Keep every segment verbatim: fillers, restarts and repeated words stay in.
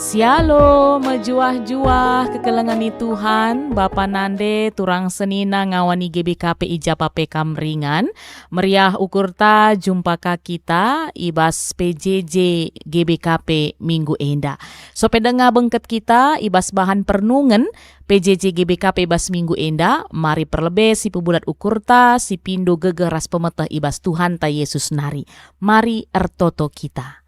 Shalom, mejuah-juah kekelengen ni Tuhan, Bapa nande, turang senina ngawan i G B K P i ja pe kam ringan. Meriah ukurta jumpa ka kita i bas P J J G B K P minggu enda. Sope denga bengket kita i bas bahan pernungen P J J G B K P bas minggu enda, mari perlebe si pebulat ukurta, si pindo gegeh ras pemeteh i bas Tuhanta Yesus nari. Mari ertoto kita.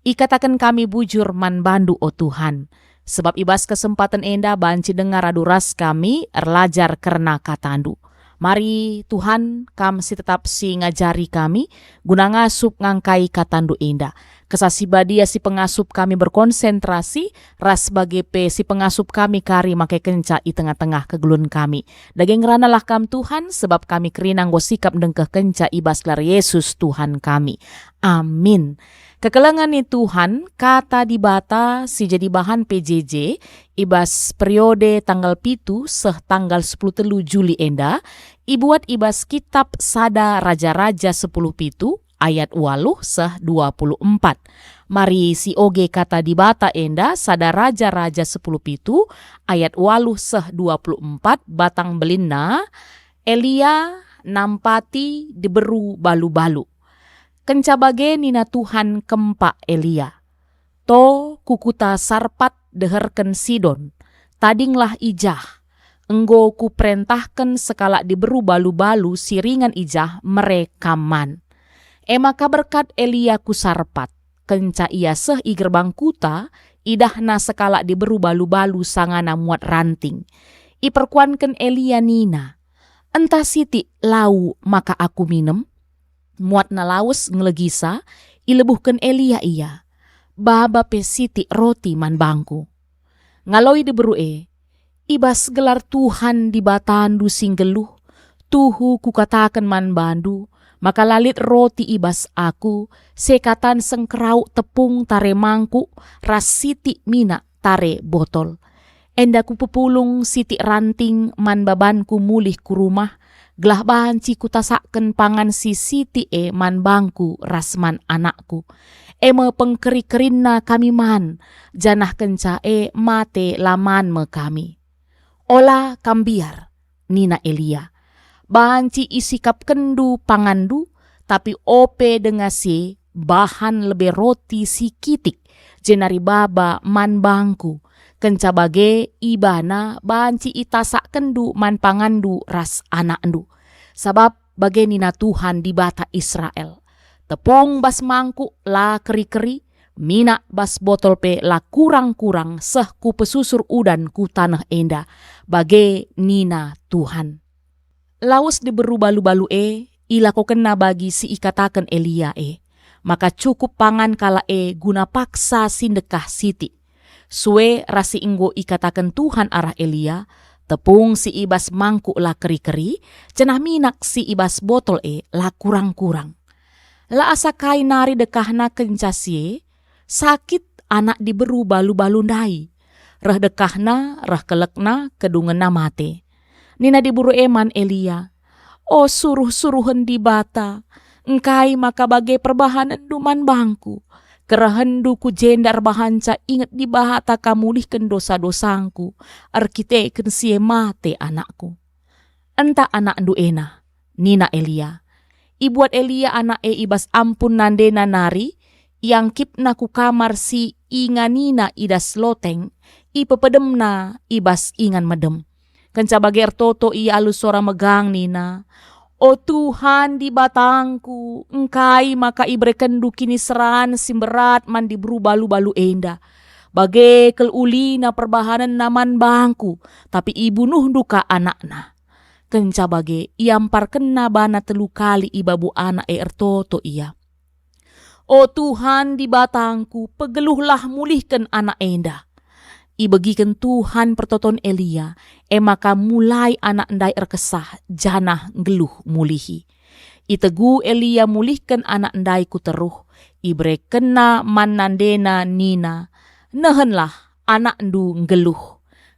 Ikataken kami bujur man bandu, o Tuhan, sebab i bas kesempaten enda banci denga radu ras kami erlajar kerna kataNdu. Mari, Tuhan, Kam si tetap si ngajari kami, guna ngasup ngangkai kataNdu enda. Kesah Si Badia si pengasup kami berkonsentrasi, ras bage pe si pengasup kami kari make kenca i tengah-tengah kegeluhen kami. Dage ngeranalah Kam, Tuhan, sebab kami kerina enggo sikap ndengkehkenca i bas gelar Yesus, Tuhan kami. Amin. Kekelengen ni Tuhan, Kata Dibata si jadi bahan P J J i bas periode tanggal pitu seh tanggal sepuluh telu Juli enda, ibuat i bas Kitap Sada Raja-Raja sepuluh pitu ayat waluh seh dua puluh empat. Mari sioge Kata Dibata enda, Sada Raja-Raja sepuluh pitu ayat waluh seh dua puluh empat, batang belinna, Elia nampati diberu balu-balu. Kenca bage nina Tuhan kempak Elia, "To ku kuta Sarpat deherken Sidon, tadinglah i jah. Enggo kuperentahken sekalak diberu balu-balu si ringan i jah mere kam man." E maka berkat Elia ku Sarpat. Kenca ia seh i gerbang kuta, idahna sekalak diberu balu-balu sangana muat ranting. Iperkuanken Elia nina, "Ntah sitik lau maka aku minem?" Muatna lawes ngelegisa, ilebuhken Elia ia. Baba pe sitik roti man bangku. Ngaloi diberu e, "I bas gelar Tuhan Dibatandu si nggeluh, tuhu kukataken man bandu, maka la lit roti i bas aku, sekatan sengkerauk tepung tare mangkuk ras sitik minak tare botol. Enda kupepulung sitik ranting man babanku mulih ku rumah, gelah banci kutasakken pangan si sitik e man bangku ras man anakku. E me pengkeri-kerinna kami man, janah kenca e mate la man me kami." "Ola kam mbiar," nina Elia. "Banci isikapkenndu panganndu, tapi ope denga si e bahan lebe roti si kitik, jenari baba man bangku. Kenca bage ibana banci itasakkenndu man panganndu ras anakndu. Sabap bage nina Tuhan Dibata Israel, 'Tepung bas mangkuk la keri-keri, minak bas botol pe la kurang-kurang seh kupesusur udan ku taneh enda,' bage nina Tuhan." Lawes diberu balu-balu e, ilakokenna bagi si ikataken Elia e, maka cukup pangan kalak e guna paksa si ndekah sitik. Sue ras si enggo ikataken Tuhan arah Elia, tepung si i bas mangkuk la keri-keri, janah minak si i bas botol e la kurang-kurang. La asa kai nari dekahna kenca si e, sakit anak diberu balu-balu ndai. Reh dekahna, reh kelekna, kedungenna mate. Nina diberu e man Elia, "O suruh-suruhen Dibata, engkai maka bage perbahanenndu man bangku? Kerehenndu ku jenda erbahanca inget Dibata kam mulihken dosa-dosangku, erkiteken si e mate anakku." "Ntah anakndu ena," nina Elia. Ibuat Elia anak e i bas ampun nandena nari, iangkipna ku kamar si inganina i das loteng, ipepedemna i bas ingan medem. Kenca bage ertoto ia alu sora megang nina, "O Tuhan Dibatangku, engkai maka iberekenndu kiniseran si mberat man diberu balu-balu enda? Bage kal ulina perbahanenna man bangku, tapi ibunuhndu ka anakna." Kenca bage iamparkenna bana telu kali i babo anak e ertoto ia. "O Tuhan Dibatangku, pegeluhlah mulihken anak enda." Ibegiken Tuhan pertoton Elia, e maka mulai anak ndai erkesah janah nggeluh mulihi. Itegu Elia mulihken anak ndai ku teruh, iberekenna man nandena nina, "Nehenlah, anakndu nggeluh."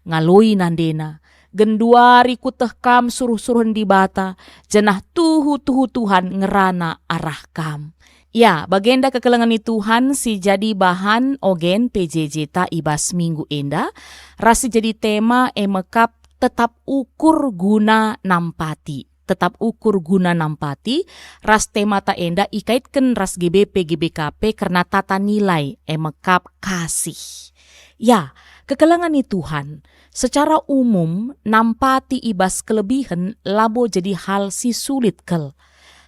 Ngaloi nandena, "Genduari kueteh kam suruh-suruhen Dibata, janah tuhu-tuhu Tuhan ngerana arah kam." Ya, bagenda kekelengen ni Tuhan si jadi bahan ogen P J J ta i bas minggu enda, ras si jadi tema e mekap tetap ukur guna nampati. Tetap ukur guna nampati, ras tema ta enda ikaitken ras G B P G B K P kerna tata nilai e mekap kasih. Ya, kekelengen ni Tuhan, secara umum nampati i bas kelebihen labo jadi hal si sulit kal.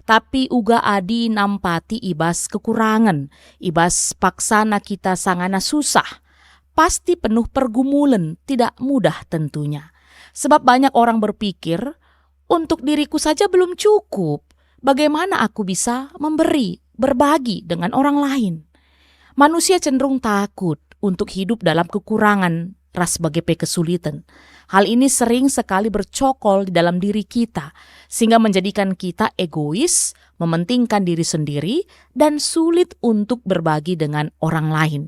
Tapi uga adi nampati i bas kekurangen, i bas paksana kita sangana susah, pasti penuh pergumulen, tidak mudah tentunya. Sebab banyak orang berpikir, "Untuk diriku saja belum cukup, bagaimana aku bisa memberi, berbagi dengan orang lain?" Manusia cenderung takut untuk hidup dalam kekurangan ras bage pe kesulitan. Hal ini sering sekali bercokol di dalam diri kita, sehingga menjadikan kita egois, mementingkan diri sendiri, dan sulit untuk berbagi dengan orang lain.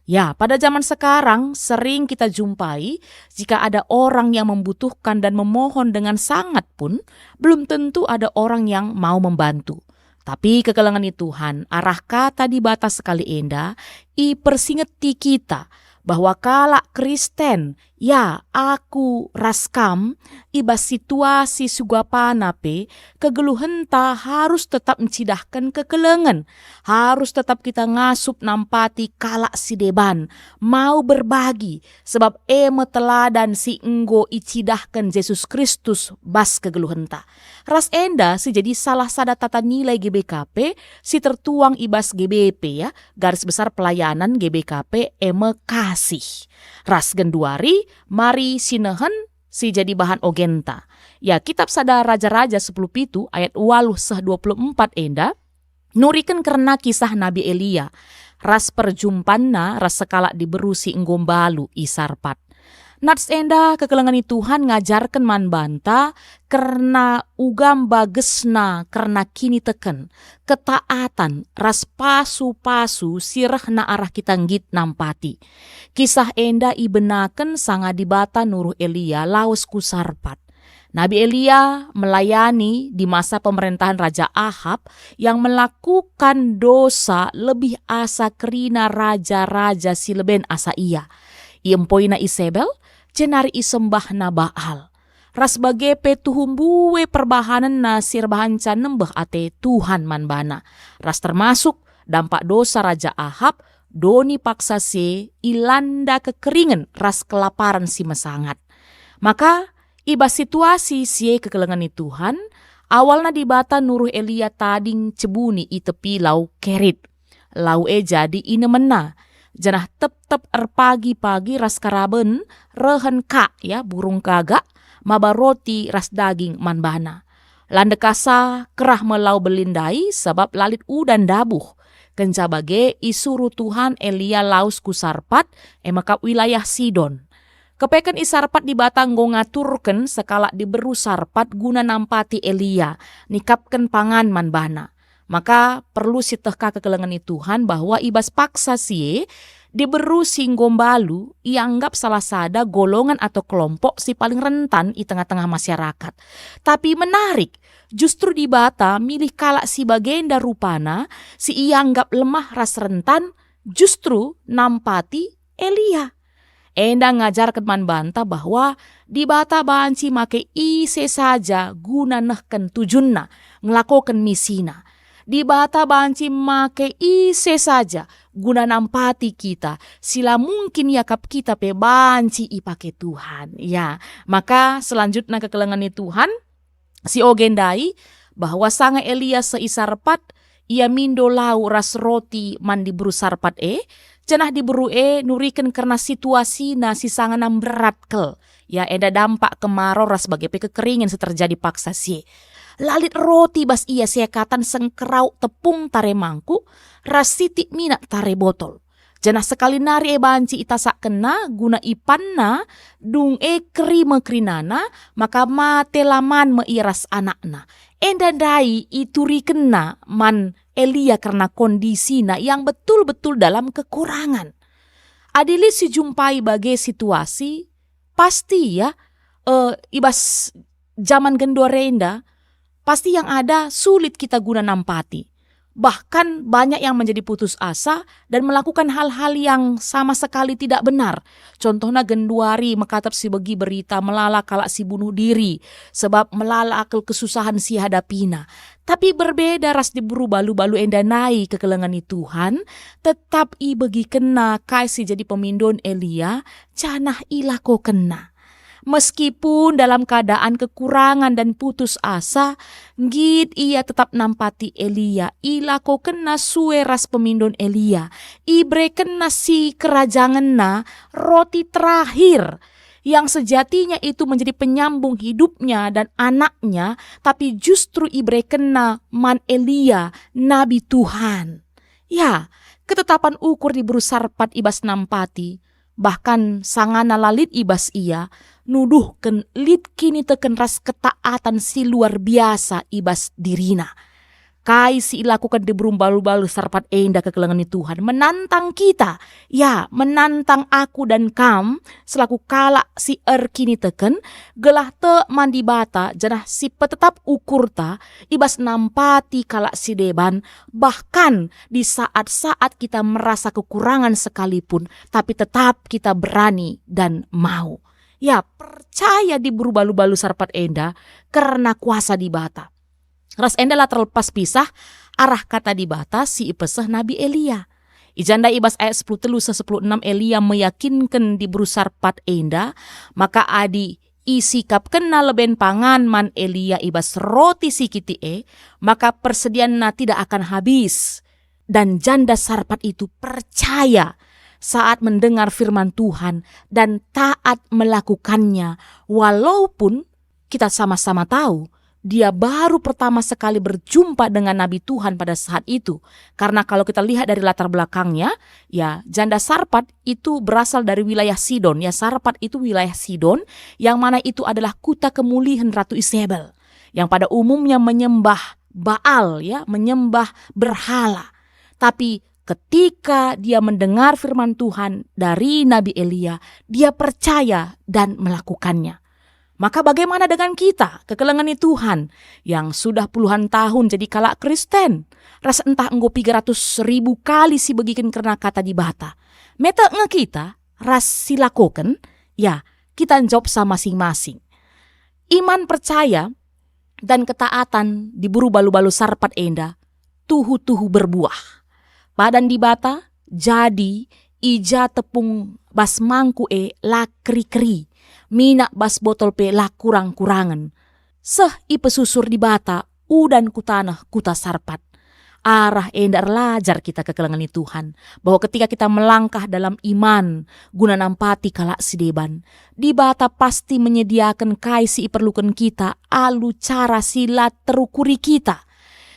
Ya, pada zaman sekarang sering kita jumpai, jika ada orang yang membutuhkan dan memohon dengan sangat pun, belum tentu ada orang yang mau membantu. Tapi kekelengen ni Tuhan, arah kata Dibata sekali enda ipersingeti kita bahwa kalak Kristen, ya, aku ras kam, i bas situasi sugapana pe, kegeluhenta harus tetap ncidahken kekelengen, harus tetap kita ngasup nampati kalak si deban, mau berbagi, sebab e me teladan si enggo icidahken Jesus Kristus bas kegeluhenta. Ras enda si jadi salah sada tata nilai G B K P si tertuang i bas G B P, ya, garis besar pelayanan G B K P e me kasih. Ras genduari, mari sinehen si jadi bahan ogenta. Ya, kitab sada Raja-Raja sepuluh pitu ayat waluh seh dua puluh empat enda nuriken kerna kisah Nabi Elia ras perjumpanna ras sekalak diberu si enggo mbalu i Sarpat. Nats enda kekelengen ni Tuhan ngajarken man banta kerna uga mbagesna kerna kiniteken, ketaatan, ras pasu-pasu si rehna arah kita nggit nampati. Kisah enda ibenaken sanga Dibata nuruh Elia lawes ku Sarpat. Nabi Elia melayani di masa pemerintahan Raja Ahab yang melakukan dosa lebih asa kerina raja-raja si leben asa ia. Iempoina Isebel, jenari isembahna Baal. Ras bage pe tuhu mbue perbahanenna si erbahanca nembeh ate Tuhan man bana, ras termasuk dampak dosa Raja Ahab, doni paksa si e ilanda kekeringen ras kelaparan si mesangat. Maka, i bas situasi si e kekelengen ni Tuhan, awalna Dibata nuruh Elia tading cebuni i tepi Lau Kerit. Lau e jadi inemenna, janah tep-tep erpagi-pagi ras karaben rehen kak, ya, burung gagak, maba roti ras daging man bana. La ndekahsa kerah me lau belin ndai, sabap la lit udan ndabuh. Kenca bage isuruh Tuhan Elia lawes ku Sarpat, e mekap wilayah Sidon. Kepeken i Sarpat Dibata enggo ngaturken sekalak diberu Sarpat guna nampati Elia, nikapken pangan man bana. Maka perlu sieteh ka kekelengen ni Tuhan bahwa i bas paksa si e, diberu si enggo mbalu ianggap salah sada golongan atau kelompok si paling rentan i tengah-tengah masyarakat. Tapi menarik, justru Dibata milih kalak si bagenda rupana, si ianggap lemah ras rentan, justru nampati Elia. Enda ngajarken man banta bahwa Dibata banci make ise saja guna nehken tujunNa, ngelakoken misiNa. Dibata banci make ise saja guna nampati kita, si la mungkin iakap kita pe banci ipake Tuhan. Ya, maka selanjutna kekelengen ni Tuhan, si oge ndai, bahwa sanga Elia seh i Sarpat, ia mindo lau ras roti man diberu Sarpat e, janah diberu e nuriken kerna situasina si sangana mberat kal. Ya, enda dampak kemarau ras bage pe kekeringen si terjadi paksa si e. La lit roti bas ia seakatan sengkerau tepung tare mangkuk ras sitik minak tare botol. Janah sekali nari e banci itasakkenna guna ipanna, dung e keri me kerinana, maka mate laman me ia ras anakna. Enda ndai iturikenna man Elia kerna kondisina yang betul-betul dalam kekurangan. Adi lit si jumpai bage situasi, pasti ya, eh, i bas jaman genduari enda, pasti yang ada sulit kita guna nampati. Bahkan banyak yang menjadi putus asa dan melakukan hal-hal yang sama sekali tidak benar. Contohna genduari mekatep si begi berita melala kalak si bunuh diri, sebab melala kel kesusahan si ihadapina. Tapi berbeda ras diberu balu-balu enda nai kekelengen ni Tuhan, tetap ibegikenna kai si jadi pemindon Elia, janah ilakokenna. Meskipun dalam keadaan kekurangan dan putus asa, nggit ia tetap nampati Elia, ilakokenna sue ras pemindon Elia, iberekenna si kerajangenna roti terakhir, yang sejatinya itu menjadi penyambung hidupnya dan anaknya, tapi justru iberekenna man Elia, nabi Tuhan. Ya, ketetapan ukur diberu Sarpat i bas nampati, bahkan sangana la lit i bas ia, nuduhken lit kiniteken ras ketaatan si luar biasa i bas dirina. Kai si ilakuken diberu balu-balu Sarpat enda kekelengen ni Tuhan menantang kita, ya, menantang aku dan kam selaku kalak si erkiniteken, gelah tek man Dibata janah si petetap ukurta i bas nampati kalak si deban, bahkan di saat-saat kita merasa kekurangan sekalipun, tapi tetap kita berani dan mau. Ya, percaya diberu balu-balu Sarpat enda kerna kuasa Dibata. Ras enda la terlepas pisah arah kata Dibata si ipeseh Nabi Elia. I jenda i bas ayat sepuluh telu seh sepuluh enam Elia meyakinken diberu Sarpat enda maka adi isikapkenna leben pangan man Elia i bas roti si kitik e, maka persedianna tidak akan habis. Dan janda Sarpat itu percaya saat mendengar firman Tuhan dan taat melakukannya, walaupun kita sama-sama tahu dia baru pertama sekali berjumpa dengan Nabi Tuhan pada saat itu. Karena kalau kita lihat dari latar belakangnya, ya, janda Sarpat itu berasal dari wilayah Sidon. Ya, Sarpat itu wilayah Sidon, yang mana itu adalah kuta kemulihan Ratu Isebel, yang pada umumnya menyembah Baal, ya, menyembah berhala. Tapi ketika dia mendengar firman Tuhan dari Nabi Elia, dia percaya dan melakukannya. Maka bagaimana dengan kita, kekelengen ni Tuhan, yang sudah puluhan tahun jadi kalak Kristen, ras ntah enggo piga ratus ribu kali sibegiken kerna kata Dibata? Metek nge kita ras silakoken? Ya, kita njopsa masing-masing. Iman percaya dan ketaatan diberu balu-balu Sarpat enda tuhu-tuhu berbuah. Padan Dibata jadi i ja tepung bas mangkuk e la keri-keri, minak bas botol pe la kurang-kurangen. Seh ipesusur Dibata udan ku taneh kuta Sarpat. Arah enda erlajar kita kekelengen ni Tuhan, bahwa ketika kita melangkah dalam iman guna nampati kalak si deban, Dibata pasti menyediaken kai si iperluken kita alu cara si la terukuri kita.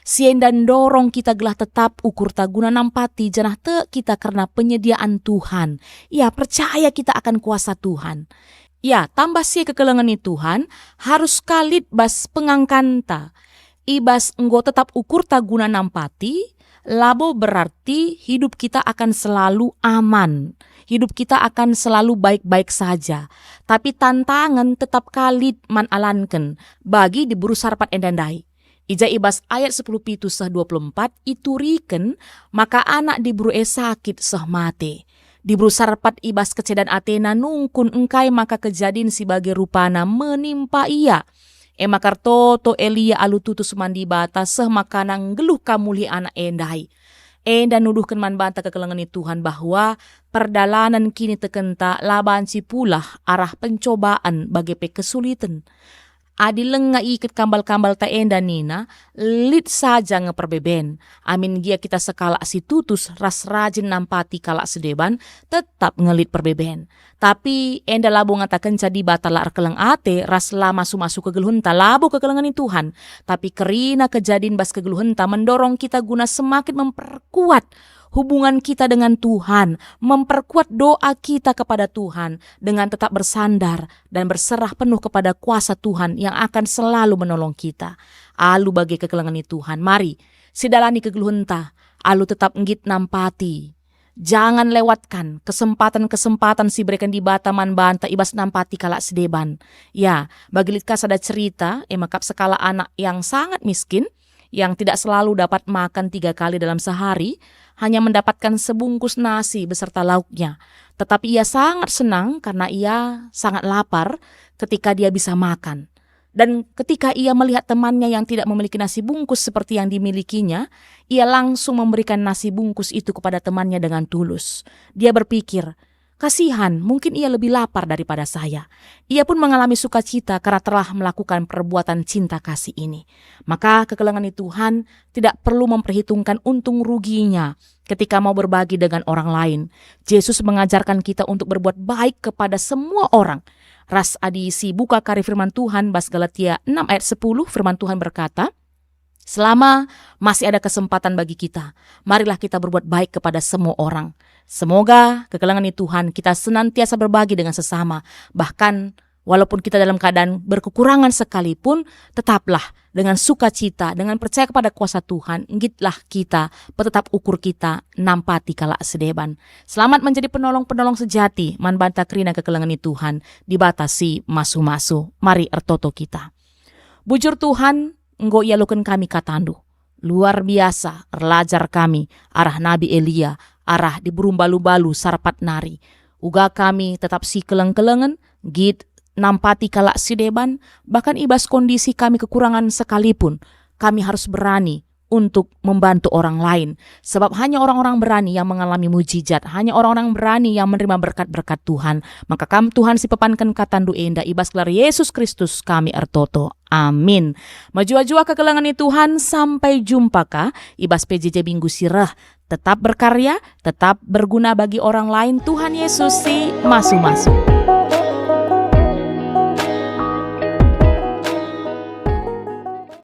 Si enda ndorong kita gelah tetap ukurta guna nampati janah tek kita kerna penyediaan Tuhan. Ya, percaya kita akan kuasa Tuhan. Ya, tambah si kekelengen ni Tuhan, harus ka lit bas pengangkanta. I bas enggo tetap ukurta guna nampati, labo berarti hidup kita akan selalu aman. Hidup kita akan selalu baik-baik saja. Tapi tantangen tetap ka lit man alanken bagi diberu Sarpat enda ndai. I ja i bas ayat sepuluh pitu seh dua puluh empat ituriken maka anak diberu e sakit seh mate. Diberu Sarpat i bas kecedan atena nungkun engkai maka kejadin si bage rupana menimpa ia. E maka ertoto Elia alu tutus man Dibata seh makana nggeluh ka mulih anak e ndai. Enda nuduhken man banta kekelengen ni Tuhan bahwa perdalanen kinitekenta la banci pulah arah pencobaan bage pe kesuliten. Adi langa iket kambal-kambalta enda nina, lit saja nge perbeben. Amin gia kita sekalak si tutus ras rajin nampati kalak si deban, tetap nge lit perbeben. Tapi enda labo ngatakenca Dibata la erkeleng ate ras la masu-masu kegeluhenta, labo kekelengen ni Tuhan. Tapi kerina kejadin bas kegeluhenta mendorong kita guna semakin memperkuat hubungan kita dengan Tuhan, memperkuat doa kita kepada Tuhan dengan tetap bersandar dan berserah penuh kepada kuasa Tuhan yang akan selalu menolong kita. Alu bage kekelengen ni Tuhan, mari sidalani kegeluhenta alu tetap nggit nampati. Jangan lewatkan kesempatan-kesempatan si ibereken Dibata man banta i bas nampati kalak si deban. Ya, bagi lit ka sada cerita, e maka sekalak anak yang sangat miskin, yang tidak selalu dapat makan tiga kali dalam sehari, hanya mendapatkan sebungkus nasi beserta lauknya. Tetapi ia sangat senang karena ia sangat lapar ketika dia bisa makan. Dan ketika ia melihat temannya yang tidak memiliki nasi bungkus seperti yang dimilikinya, ia langsung memberikan nasi bungkus itu kepada temannya dengan tulus. Dia berpikir, "Kasihan, mungkin ia lebih lapar daripada saya." Ia pun mengalami sukacita karena telah melakukan perbuatan cinta kasih ini. Maka kekelengen Tuhan tidak perlu memperhitungkan untung ruginya ketika mau berbagi dengan orang lain. Yesus mengajarkan kita untuk berbuat baik kepada semua orang. Ras adi sibuka kari firman Tuhan bas Galatia enam ayat sepuluh, firman Tuhan berkata, "Selama masih ada kesempatan bagi kita, marilah kita berbuat baik kepada semua orang." Semoga kekelengen Tuhan kita senantiasa berbagi dengan sesama, bahkan walaupun kita dalam keadaan berkekurangan sekalipun, tetaplah dengan sukacita, dengan percaya kepada kuasa Tuhan, nggitlah kita, petetap ukur kita, nampati kalak si deban. Selamat menjadi penolong-penolong sejati, man banta kerina kekelengen Tuhan, Dibata si masu-masu. Mari ertoto kita. Bujur Tuhan, enggo ialoken kami katandu. Luar biasa erlajar kami arah Nabi Elia, arah diberu mbalu-mbalu sarpat nari. Uga kami tetap sikeleng-kelengen, nggit nampati kalak si deban, bahkan i bas kondisi kami kekurangan sekalipun, kami harus berani untuk membantu orang lain. Sebab hanya orang-orang berani yang mengalami mujizat, hanya orang-orang berani yang menerima berkat-berkat Tuhan. Maka Kam, Tuhan, sipepanken katandu enda, i bas gelar Yesus Kristus kami ertoto. Amin. Mejuah-juah kekelengen Tuhan, sampai jumpa ka i bas P J J minggu si reh. Tetap berkarya, tetap berguna bagi orang lain. Tuhan Yesus si masu-masu.